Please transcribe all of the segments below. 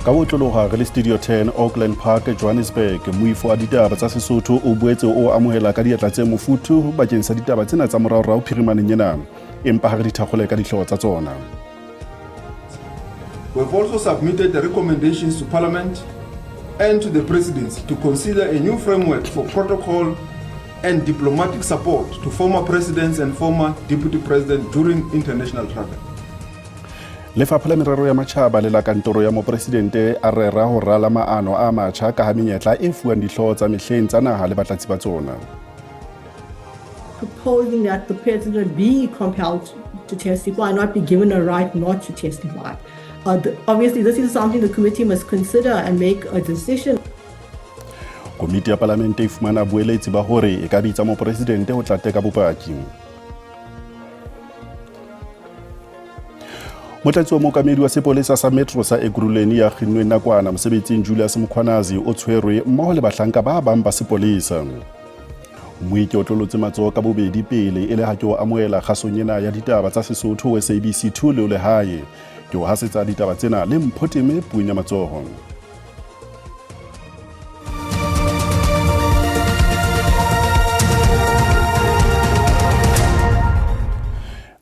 Ka botlologa re le Studio 10, Auckland Park, Johannesburg. Moifo wa ditaba tsa Sesotho o boetse o amohela ka diatla tse mofuthu bakeng sa ditaba tsena tsa moraorao phirimaneng ena. Empa ha re di thakgole ka dihlooho tsa tsona. We have also submitted the recommendations to Parliament and to the Presidency to consider a new framework for protocol and diplomatic support to former presidents and former deputy president during international travel. Lefapha la Merero ya Matjhaba le la Kantoro ya Mopresidente a rera ho rala maano a matjha ka ha menyetla e fuwang dihlooho tsa mehleng tsa naha le batlatsi ba tsona. Proposing that the president be compelled to testify and not be given a right not to testify. Obviously, this is something the committee must consider and make a decision. Komiti ya Palamente e fumana boeletsi ba hore e ka bitsa mopresidente ho tla teka bopaki. Motlatsi wa mookamedi wa sepolesa sa Metro sa Ekurhuleni ya kginnweng nakwana mosebetsing Julius Mkhwanazi o tshwerwe mmoho le bahlanka ba bang ba sepolesa. Mmui ke otlolotse matsoho ka bobedi pele e le ha ke o amohela kgasong ena ya ditaba tsa Sesotho ho SABC 2 le o lehae. Ke o hasetsa ditaba tsena le Mpho Teme puong ya matsoho.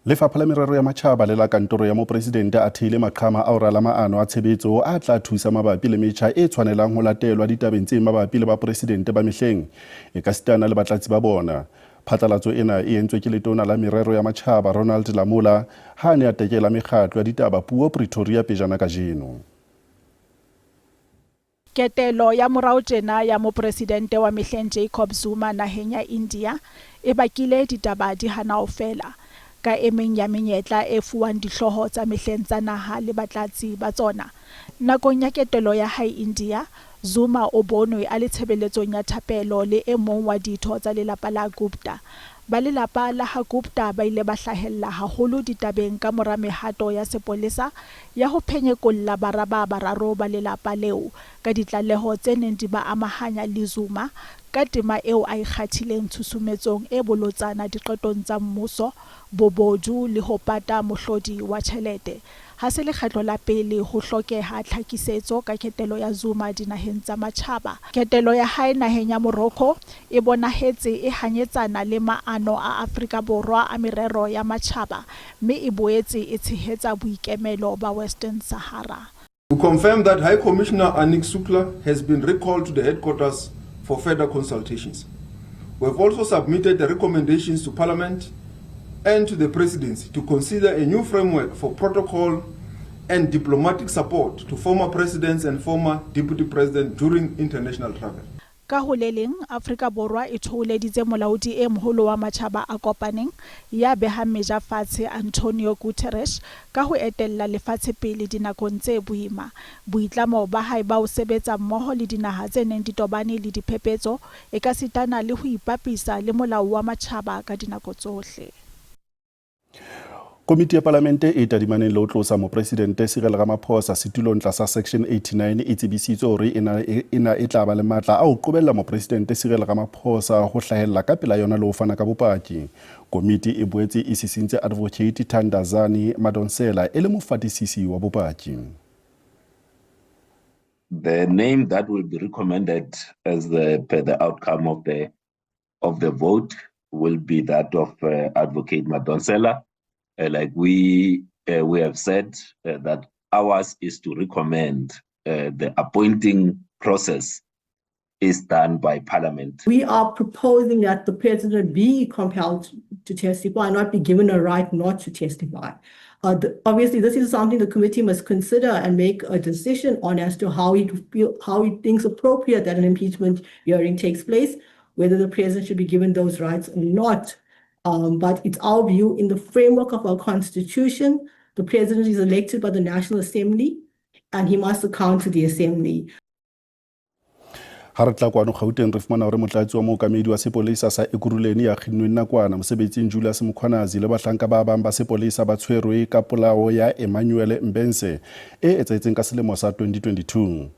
Lefapha la Merero ya Matjhaba le la Kantoro ya Mopresidente a theile maqhama a ho rala maano a tshebetso a tla thusa mabapi le metjha e tshwanelang ho latelwa ditabeng tse mabapi le bapresidente ba mehleng ekasitana le batlatsi ba bona. Phatlalatso ena e entswe ke Letona la Merero ya Matjhaba Ronald Lamola ha a ne a tekela mekgatlo ya ditaba puo Pretoria pejana kajeno. Ketelo ya morao tjena ya Mopresidente wa mehleng Jacob Zuma naheng ya India e bakile ditaba di hana ho fela ka e meng ya menyetla e fuwang dihlooho tsa mehleng tsa naha le batlatsi ba tsona. Nakong ya ketelo ya hae India, Zuma o bonwe a le tshebeletsong ya thapelo le e mong wa ditho tsa lelapa la Gupta. Ba lelapa la ha Gupta ba ile ba hlahella haholo ditabeng kamora mehato ya sepolesa ya ho phenyekolla bara ba bararo ba lelapa leo ka ditlaleho tse neng di ba amahanya le Zuma ka tema eo a e kgathileng tshusumetsong e bolotsana diqetong tsa mmuso, bobodu le ho pata mohlodi wa tjhelete. Ha se lekgetlo la pele ho hlokeha tlhakisetso ka ketelo ya Zuma dinaheng tsa matjhaba. Ketelo ya hae naheng ya Morocco e bonahetse e hanyetsana le maano a Afrika Borwa a merero ya matjhaba mme e boetse e tshehetsa boikemelo ba Western Sahara. We confirm that High Commissioner Anik Sukla has been recalled to the headquarters for further consultations. We have also submitted the recommendations to Parliament and to the Presidency to consider a new framework for protocol and diplomatic support to former presidents and former deputy presidents during international travel. Ka ho le leng, Afrika Borwa e thoholeditse Molaodi e Moholo wa Matjhaba a Kopaneng ya behang meja fatshe Antonio Guterres ka ho etella lefatshe pele dinakong tse boima. Boitlamo ba hae ba ho sebetsa mmoho le dinaha tse neng di tobane le diphephetso ekasitana le ho ipapisa le molao wa matjhaba ka dinako tsohle. Komiti ya Palamente e tadimaneng le ho tlosa Mopresidente Cyril Ramaphosa setulong tlasa Section 89 e tsebisitswe hore ena e tla ba le matla a ho qobella Mopresidente Cyril Ramaphosa ho hlahella ka pela yona le ho fana ka bopaki. Komiti e boetse e sisintse Advocate Thandazani Madonsela e le mofatisisi wa bopaki. The name that will be recommended as the, per the outcome of the vote will be that of Advocate Madonsela. Like we have said that ours is to recommend. The appointing process is done by Parliament. We are proposing that the president be compelled to testify and not be given a right not to testify. Obviously, this is something the committee must consider and make a decision on as to how he thinks appropriate that an impeachment hearing takes place, whether the president should be given those rights or not. But it's our view in the framework of our constitution, the president is elected by the National Assembly and he must account to the assembly. Ha re tla kwano Gauteng, re fumana hore motlatsi wa mookamedi wa sepolesa sa Ekurhuleni ya kginnweng nakwana mosebetsing Julius Mkhwanazi le bahlanka ba bang ba sepolesa ba tshwerwe ka polao ya Emmanuel Mbense e etsahetseng ka selemo sa 2022.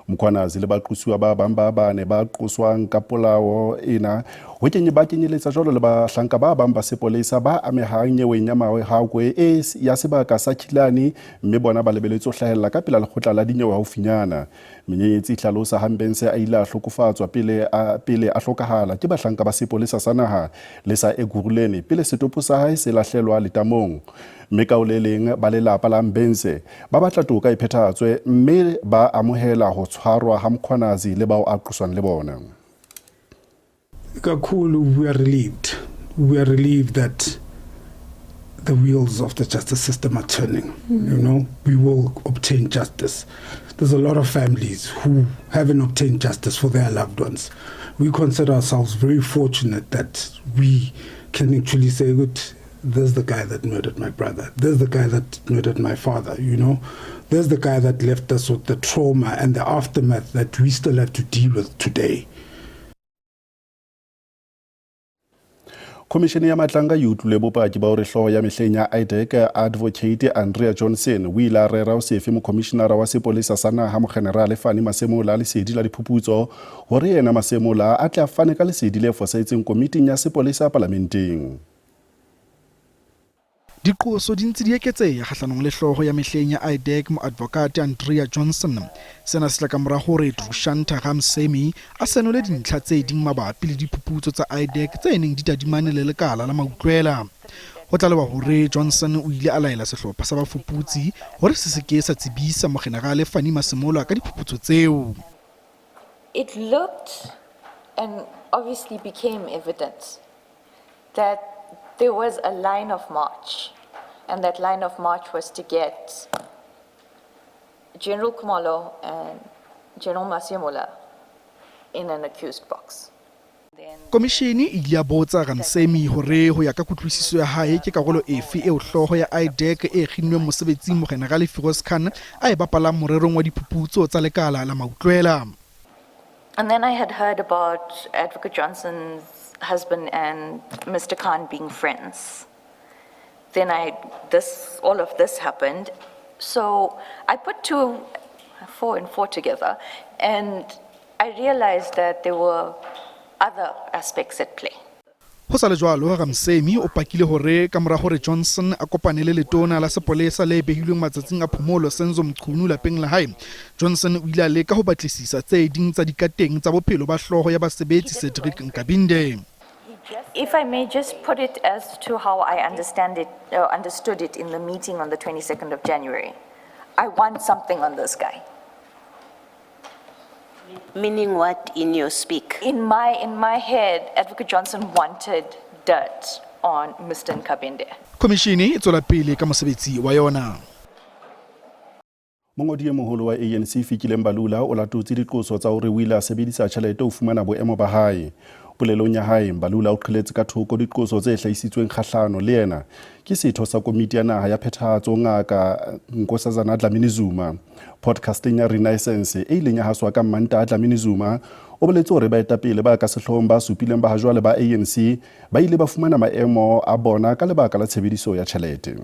Mkhwanazi le baqosuwa ba bang ba bane ba qoswang ka polao ena Ho kenye ba kenyeletsa jwalo le bahlanka ba bang ba sepolesa ba amehang nyeweng ya Mahwehakwe e ya sebaka sa Killarney, mme bona ba lebeletswe ho hlahella ka pela lekgotla la dinyewe haufinyana. Menyenyetsi e hlalosa ha Mbense a ile a hlokofatswa pele a, pele a hlokahala ke bahlanka ba sepolesa sa naha le sa Ekurhuleni pele setopo sa hae se lahlelwa letamong. Mme ka ho le leng ba lelapa la Mbense ba batla toka e phethahatswe mme ba amohela ho tshwarwa ha Mkhwanazi le bao a qoswang le bona. Kakhulu, we are relieved. We are relieved that the wheels of the justice system are turning. We will obtain justice. There's a lot of families who haven't obtained justice for their loved ones. We consider ourselves very fortunate that we can actually say, "Good, there's the guy that murdered my brother. There's the guy that murdered my father. There's the guy that left us with the trauma and the aftermath that we still have to deal with today." Khomishene ya Matlanga e utlwile bopaki ba hore hlooho ya mehleng ya IDAC Advocate Andrea Johnson o ile a rera ho se fe mokhomishenara wa sepolesa sa naha Mokgenerale Fannie Masemola lesedi la diphuputso hore yena Masemola a tle a fane ka lesedi le fosahetseng komiting ya sepolesa palamenteng. Diqoso di ntse di eketseha kgahlanong le hlooho ya mehleng ya IDAC moadvokate Andrea Johnson. Sena se tla ka mora hore Drushantha Ramsamy a senole dintlha tse ding mabapi le diphuputso tsa IDAC tse neng di tadimane le lekala la mautlwela. Ho tlalewa hore Johnson o ile a laela sehlopha sa bafuputsi hore se se ke sa tsebisa mokgenerale Fannie Masemola ka diphuputso tseo. It looked and obviously became evident that there was a line of march, and that line of march was to get General Khumalo and General Masemola in an accused box. Komishene e ile ya botsa Ramsamy hore ho ya ka kutlwisiso ya hae ke karolo efe eo hlooho ya IDAC e kginnweng mosebetsing Mokgenerale Firoz Khan a e bapalang morerong wa diphuputso tsa lekala la mautlwela. And then I had heard about Advocate Johnson's husband and Mr. Khan being friends. Then all of this happened. So I put 2, 4 and 4 together, and I realized that there were other aspects at play. Ho sa le jwalo, Ramsamy o pakile hore ka mora hore Johnson a kopane le letona la sepolesa le behilweng matsatsing a phomolo Senzo Mchunu lapeng la hae, Johnson o ile a leka ho batlisisa tse ding tsa dikateng tsa bophelo ba hlooho ya basebetsi Cedric Nkabinde. If I may just put it as to how I understood it in the meeting on the 22nd of January. I want something on this guy. Meaning what in your speak? In my head, Advocate Johnson wanted dirt on Mr. Nkabinde. Komishene e tswela pele ka mosebetsi wa yona. Mongodi e moholo wa ANC Fikile Mbalula o latotse diqoso tsa hore o ile a sebedisa tjhelete ho fumana boemo ba hae. Polelong ya hae, Mbalula o qheletse ka thoko diqoso tse hlahisitsweng kgahlano le yena ke setho sa komiti ya naha ya phethahatso Ngaka Nkosazana Dlamini Zuma. Podcasteng ya Renaissance e ileng ya haswa ka Mmantaha, Dlamini Zuma o boletse hore baetapele ba ka sehloohong ba supileng ba hajwale ba ANC ba ile ba fumana maemo a bona ka lebaka la tshebediso ya tjhelete.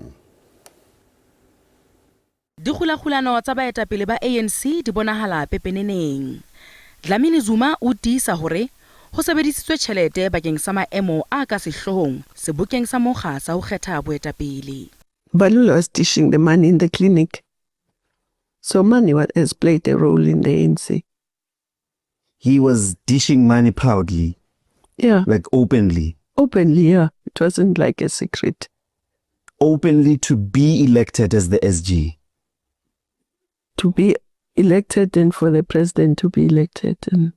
Dikgulakgulano tsa baetapele ba ANC di bonahala pepeneneng. Dlamini Zuma o tiisa hore ho sebedisitswe tjhelete bakeng sa maemo a ka sehloohong sebokeng sa mokga sa ho kgetha boetapele. Mbalula was dishing the money in the clinic. So money has played a role in the ANC. He was dishing money proudly? Yeah. Like openly? Openly, yeah. It wasn't like a secret. Openly to be elected as the SG? To be elected and for the president to be elected. And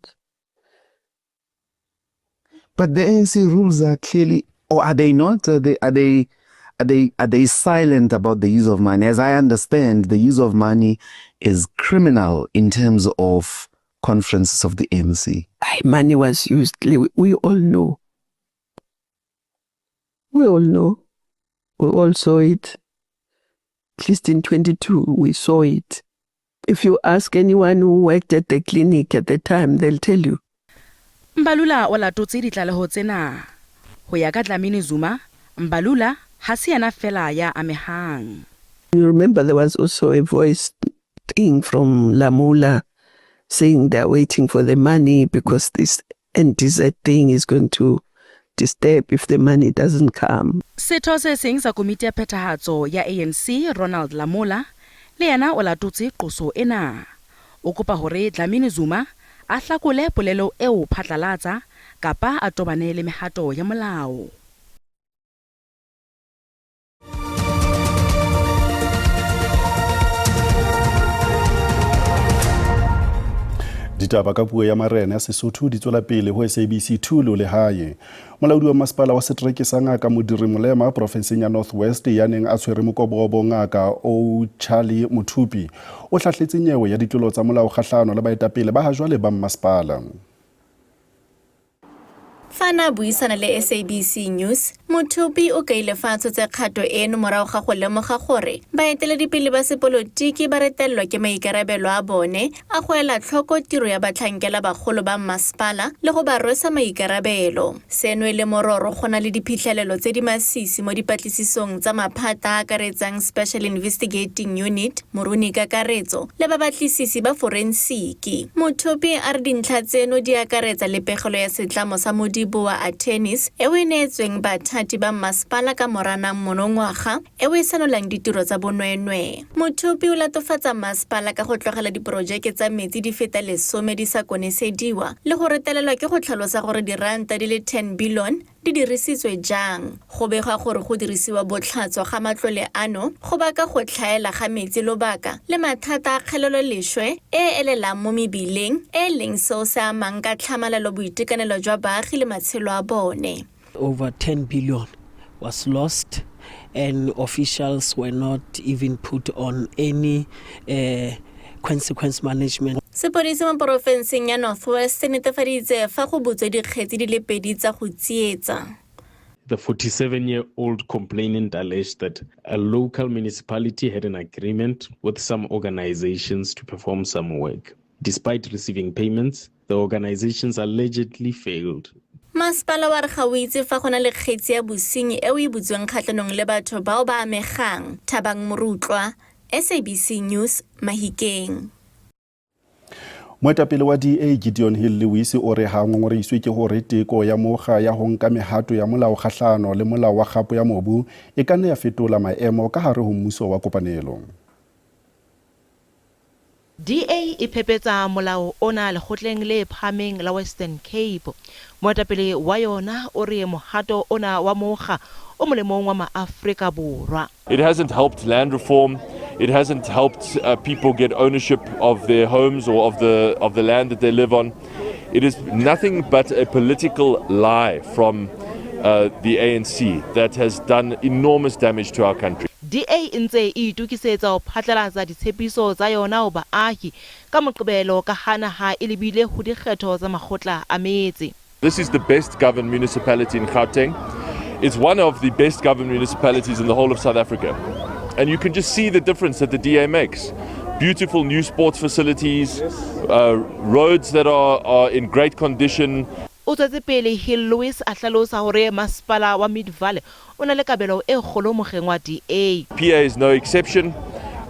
But the ANC rules are clearly, or are they not? Are they silent about the use of money? As I understand, the use of money is criminal in terms of conferences of the ANC. Money was used. We all know. We all know. We all saw it. At least in 22, we saw it. If you ask anyone who worked at the clinic at the time, they'll tell you. Mbalula o latotse ditlaleho tsena. Ho ya ka Dlamini Zuma, Mbalula ha se yena fela ya amehang. You remember there was also a voice thing from Lamula saying they're waiting for the money because this NTZ thing is going to disturb if the money doesn't come. Setho se seng sa komiti ya phethahatso ya ANC, Ronald Lamola, le yena o latotse qoso ena. O kopa hore Dlamini Zuma a hlakole polelo eo phatlalatsa kapa a tobane le mehato ya molao. Ditaba ka puo ya marena ya Sesotho di tswela pele ho SABC 2 le lehae. Molaodi wa masepala wa setereke sa Ngaka Modiri Molema porofenseng ya North West ya neng a tshwere mokobobo Ngaka O Charlie Mothupi o hlahletse nyewe ya ditlolo tsa molao kgahlano le baetapele ba hajwale ba mmasepala. Fa a ne a buisana le SABC News, Mothupi o kaile fa a tshotse kgato eno morago ga go lemoga gore baeteledipele ba sepolotiki ba retelelwa ke maikarabelo a bone a go ela tlhoko tiro ya batlhankela bagolo ba mmasepala le go ba rwesa maikarabelo. Seno e le mororo go na le diphitlhelelo tse di masisi mo dipatlisisong tsa maphata a akaretsang Special Investigating Unit, Moruni Kakaretso le babatlisisi ba forensiki. Mothupi a re dintlha tseno di akaretsa le pegelo ya setlamo sa Modiboa Attorneys eo e neetsweng bathati ba mmasepala ka Moranang monongwaga eo e senolang ditiro tsa bonweenwee. Mothupi o latofatsa mmasepala ka go tlogela diporojeke tsa metsi di feta lesome di sa konesediwa le go retelelwa ke go tlhalosa gore diranta di le 10 billion di dirisitswe jang. Go begwa gore go dirisiwa botlhatswa ga matlole ano go baka go tlhaela ga metsi lobaka le mathata a kgeleloleswe e e elelang mo mebileng, e leng seo se amang ka tlhamalalo boitekanelo jwa baagi le matshelo a bone. Over 10 billion was lost and officials were not even put on any uh, consequence management. Sepodisi mo porofenseng ya North West se netefaditse fa go butswe dikgetsi di le pedi tsa go tsietsa. The 47-year-old complainant alleged that a local municipality had an agreement with some organizations to perform some work. Despite receiving payments, the organizations allegedly failed. Masepala wa re ga o itse fa go na le kgetsi ya bosenyi eo e butsweng kgatlhanong le batho bao ba amegang. Thabang Morutlwa, SABC News, Mahikeng. Moetapele wa DA Gideon Hill Lewis o re ha ngongoreiswe ke hore teko ya mokga ya ho nka mehato ya molao kgahlano le molao wa kgapo ya mobu e ka nna ya fetola maemo ka hare ho mmuso wa kopanelo. DA e phepetsa molao ona lekgotleng le phahameng la Western Cape. Moetapele wa yona o re mohato ona wa mokga o molemong wa maAfrika Borwa. It hasn't helped land reform. It hasn't helped people get ownership of their homes or of the of the land that they live on. It is nothing but a political lie from the ANC that has done enormous damage to our country. DA e ntse e itokisetsa ho phatlalatsa ditshepiso tsa yona ho baahi ka Moqebelo ka ha naha e lebile ho dikgetho tsa makgotla a metse. This is the best governed municipality in Gauteng. It's one of the best governed municipalities in the whole of South Africa. And you can just see the difference that the DA makes. Beautiful new sports facilities, roads that are, are in great condition. O tswetse pele Hill Lewis a hlalosa hore masepala wa Midvaal o na le kabelo e kgolo mokgeng wa DA. PA is no exception.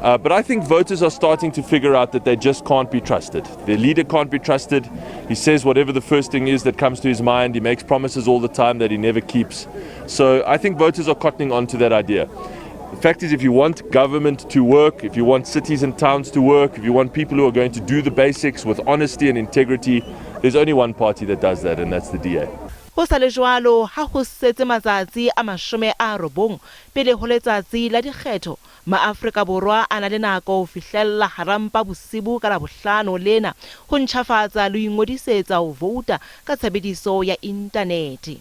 But I think voters are starting to figure out that they just can't be trusted. Their leader can't be trusted. He says whatever the first thing is that comes to his mind. He makes promises all the time that he never keeps. So I think voters are cottoning on to that idea. The fact is, if you want government to work, if you want cities and towns to work, if you want people who are going to do the basics with honesty and integrity, there's only one party that does that, and that's the DA. Ho sa le jwalo, ha ho setse matsatsi a 90 pele ho letsatsi la dikgetho, maAfrika Borwa a na le nako ho fihlella hara mpa bosibu ka Labohlano lena ho ntjhafatsa le ho ingodisetsa ho vouta ka tshebediso ya intanete.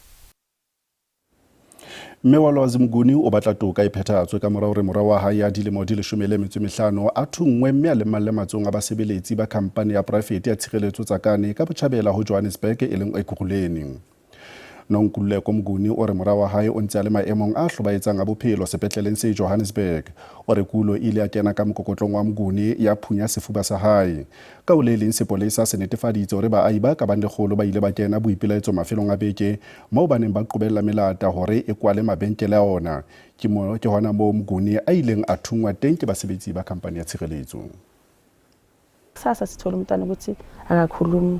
Mme wa Lwazi Mnguni o batla toka e phethahatswe ka mora hore mora wa hae ya dilemo di 15 a thunngwe mme a lemalle matsohong a basebeletsi ba khampani ya poraefete ya tshireletso Tsakane ka botjhabela ho Johannesburg e leng Ekurhuleni. Nonkululeko Mnguni o re mora wa hae o ntse a le maemong a hlobaetsang a bophelo sepetleleng se Johannesburg. O re kulo e ile ya kena ka mokokotlong wa Mnguni ya phunya sefuba sa hae. Ka ho le leng sepolesa se netefaditse hore baahi ba ka bang 100 ba ile ba kena boipelaetso mafelong a beke moo ba neng ba qobella melata hore e kwale mabenkele a ona. Ke mo ke hona moo Mnguni a ileng a thunngwa teng ke basebetsi ba khampani ya tshireletso. Kusasa sithola umntwana ukuthi akakhulumi.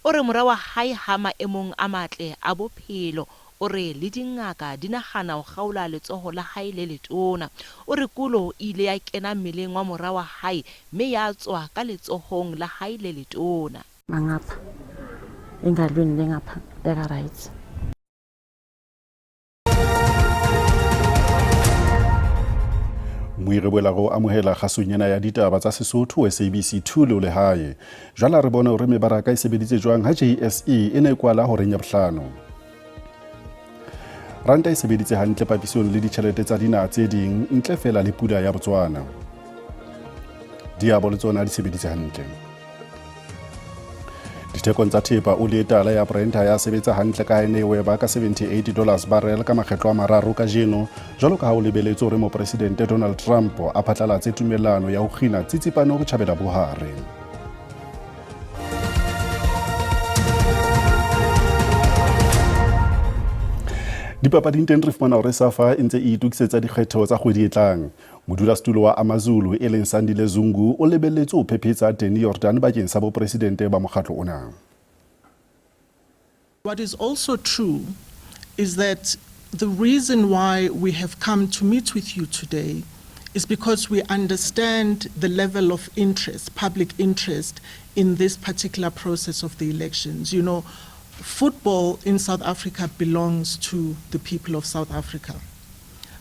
O re mora wa hae ha maemong a matle a bophelo, O re le dingaka di nahana ho kgaola letsoho la hae le letona. O re kulo e ile ya kena mmeleng wa mora wa hae mme ya tswa ka letsohong la hae le letona. Ngapha engalweni lengapha eka right. Moi re boela go amohela kgasong ena ya ditaba tsa Sesotho SABC 2 le o lehae. Jwale re bone hore mebaraka e sebeditse jwang ha JSE e ne e kwala horeng ya bohlano. Ranta e sebeditse hantle papisong le ditjhelete tsa dinaha tse ding ntle feela le pula ya Botswana. Diabo le tsona di sebeditse hantle. Dithekong tsa thepa oli e tala ya Brent ha ya sebetsa hantle ka ene e ba ka 78 dollars barrel ka makgetlo a mararo kajeno jwalo ka ha o lebeletse hore mopresidente Donald Trump a phatlalatse tumellano ya ho kgina tsitsipano botjhabela bohare. Dipapading teng re fumana hore SAFA e ntse e itokisetsa dikgetho tsa kgwedi e tlang. Modulasetulo wa AmaZulu e leng Sandile Zungu o lebelletswe ho phephetsa Danny Jordaan bakeng sa bopresidente ba mokgatlo ona. What is also true is that the reason why we have come to meet with you today is because we understand the level of interest, public interest, in this particular process of the elections. You know, football in South Africa belongs to the people of South Africa.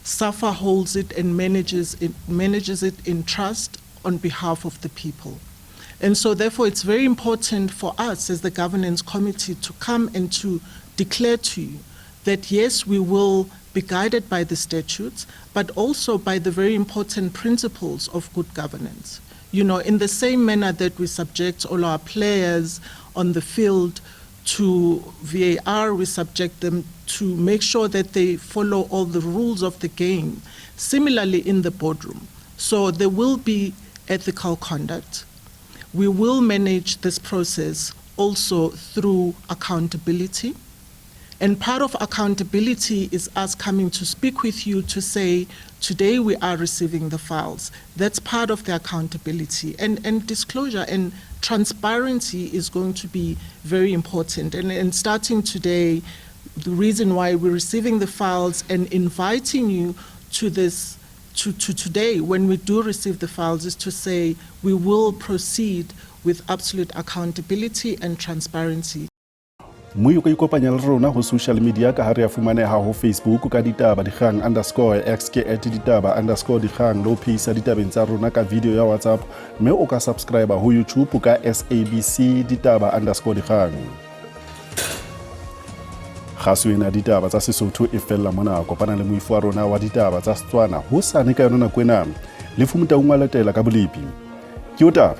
SAFA holds it and manages it in trust on behalf of the people. And so therefore it's very important for us as the governance committee to come and to declare to you that yes, we will be guided by the statutes, but also by the very important principles of good governance. You know, in the same manner that we subject all our players on the field to VAR, we subject them to make sure that they follow all the rules of the game. Similarly in the boardroom. So there will be ethical conduct. We will manage this process also through accountability. And part of accountability is us coming to speak with you to say, today we are receiving the files. That's part of the accountability. And disclosure and transparency is going to be very important. And starting today, the reason why we're receiving the files and inviting you to this, to today, when we do receive the files, is to say we will proceed with absolute accountability and transparency. Moi o ka ikopanya le rona ho social media ka ha re a fumaneha ho Facebook ka ditaba dikgang underscore X ke at ditaba underscore dikgang le ho phehisa ditabeng tsa rona ka video ya WhatsApp, mme o ka subscribe ho YouTube ka SABC ditaba underscore dikgang. Kgaso ena ditaba tsa Sesotho e fella mona. Kopana le moifo wa rona wa ditaba tsa Setswana hosane ka yona nako ena. Lefu Motaung wa latela ka bolepi. Ke o taba.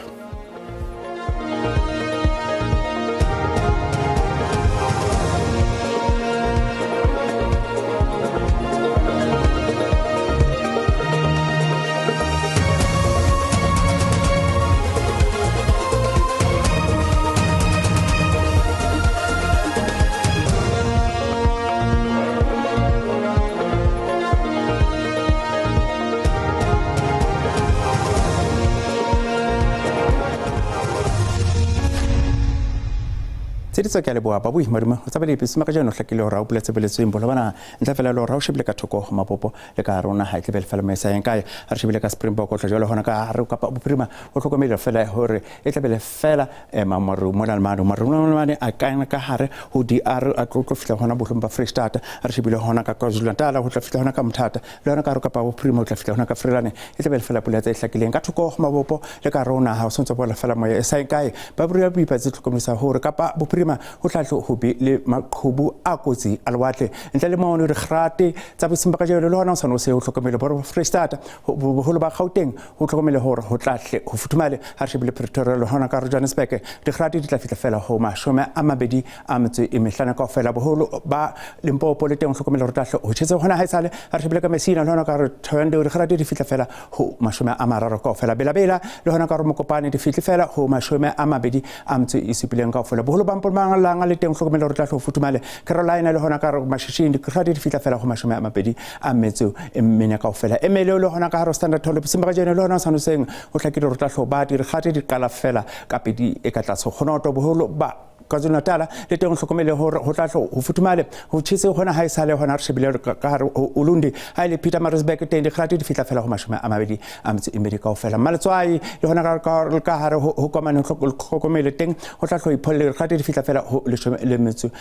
Tsheditso ke a leboha babui madume o tsa balepi sema ka jeno hlakile hore ha o pula tshebeletso eng bolo bana ntle fela le hore ha o shebile ka thoko ho mapopo le ka rona ha e tlebe fela mesa eng kae ha re shebile ka Springbok o tla jwalo hona ka hare kapa bophirima o hlokomele fela hore e tlebe fela maru mona le mane maru mona le mane a ka ka hare ho DR a tlo fihla hona bohlong ba Freestata re shebile hona ka KwaZulu-Natal ho tla fihla hona ka Mthatha le hona ka hare kapa bophirima ho tla fihla hona ka Frelane e tlebe fela pula tse hlakileng ka thoko ho mabopo le ka rona ha o sontse bola fela moya e sa kae ba bua boipatsi tlhokomisa hore kapa bophirima ho tla ho be le maqhubu a kotsi a lewatle ntle le mono dikgrate tsa bosimba ka jelo le hona o sane o se o hlokomele boro Freestata boholo ba Gauteng ho hlokomele hore ho tla hle ho futhumale ha re shebile Pretoria le hona ka Johannesburg dikgrate di tla fihla fela ho 25 kaofela boholo ba Limpopo le teng ho hlokomele hore tla hle ho tjhetse hona ha esale ha re shebile ka Messina le hona ka Thohoyandou dikgrate di fihla fela ho 30 kaofela Bela-Bela le hona ka Mokopane di fihle fela ho 27 kaofela boholo ba Mpumalanga le teng hlokomele hore tla hle ho futhumale Carolina le hona ka Mashishing dikgrate di fihla fela ho 24 kaofela Emele le hona ka hare Standard Hall bosimba ka jeno le hona sa noseng ho hlakile hore tla hle ba dikgrate di qala fela ka pedi e ka tlase ho noto boholo ba KwaZulu-Natal le teng o hlokomele hore ho tla ho futhumale ho tjhese hona ha e sale hona re shebile ka hare ho Ulundi. Ha e le Pietermaritzburg teng dikgati di fihla fela ho 24 kaofela. Maletswai le hona ka hare ho Komane hlokomele teng ho tla hlo ipholle dikgati di fihla fela ho 19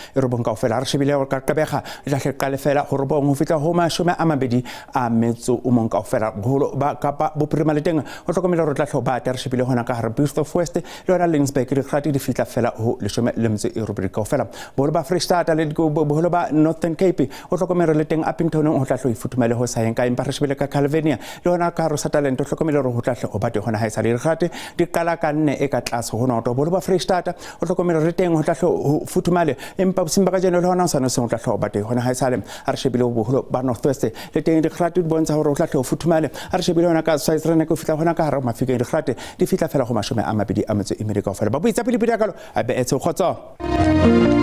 kaofela. Re shebile hore ka Gqeberha e tla hle qale fela ho 9 ho fihla ho 21 kaofela. Boholo ba Kapa Bophirima le teng ho hlokomele hore tla hlo bata. Re shebile hona ka hare Beaufort West le hona Laingsburg dikgati di fihla fela ho 18 kaofela. Boholo ba Freistata le boholo ba Northern Cape ho hlokomele le teng Upington ho tla hlo ifuthumale ho sa yeng kae. Empa re shebile ka Calvinia le hona ka hare Sutherland ho hlokomele hore ho tla hle ho bate hona ha e sa le dikgati di qala ka 4 e ka tlase ho 0. Boholo ba Freistata ho hlokomele le teng ho tla hlo ho futhumale, empa bosiung ba kajeno le hona ho sa no seng ho tla hlo bate hona ha e sale. Ha re shebile boholo ba North West le teng dikgati di bontsha hore ho tla hlo futhumale. Ha re shebile hona ka Swaziland ho fihla hona ka hare Mafikeng dikgati di fihla fela ho 24 kaofela. Ba buitsa pele pele kalo a be etse kgotso.